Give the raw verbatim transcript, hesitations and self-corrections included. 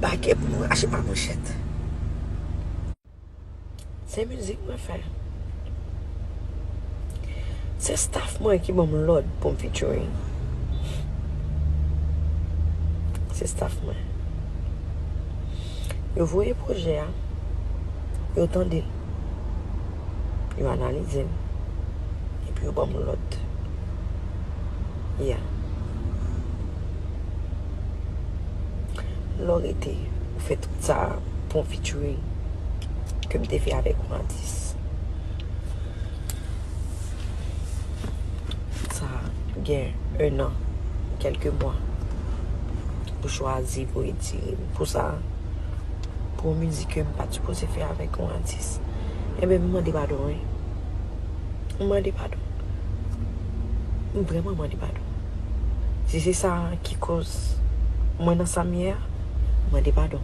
Bakè pou mwen rache pa manchèt. Se mizik mwen fè. Se staff mwen ki ban m lòd pou m featuring. Se staff mwen. Yo voye pwojè a, yo tande l, yo analize l, epi yo ban m lòd. Yeah. Lè w rete, ou fè tout sa pou yon featuring ke m te fè avèk yon atis. Sa gen en an, kèlke mwa, ou chwazi pou retire m pou sa, pou yon mizik ke m pa t sipoze fè avèk yon atis. Enben, m mande padon, wi. M mande padon. M vrèman mande padon. Si se sa ki koz mwen nan sa m ye a, m mande padon.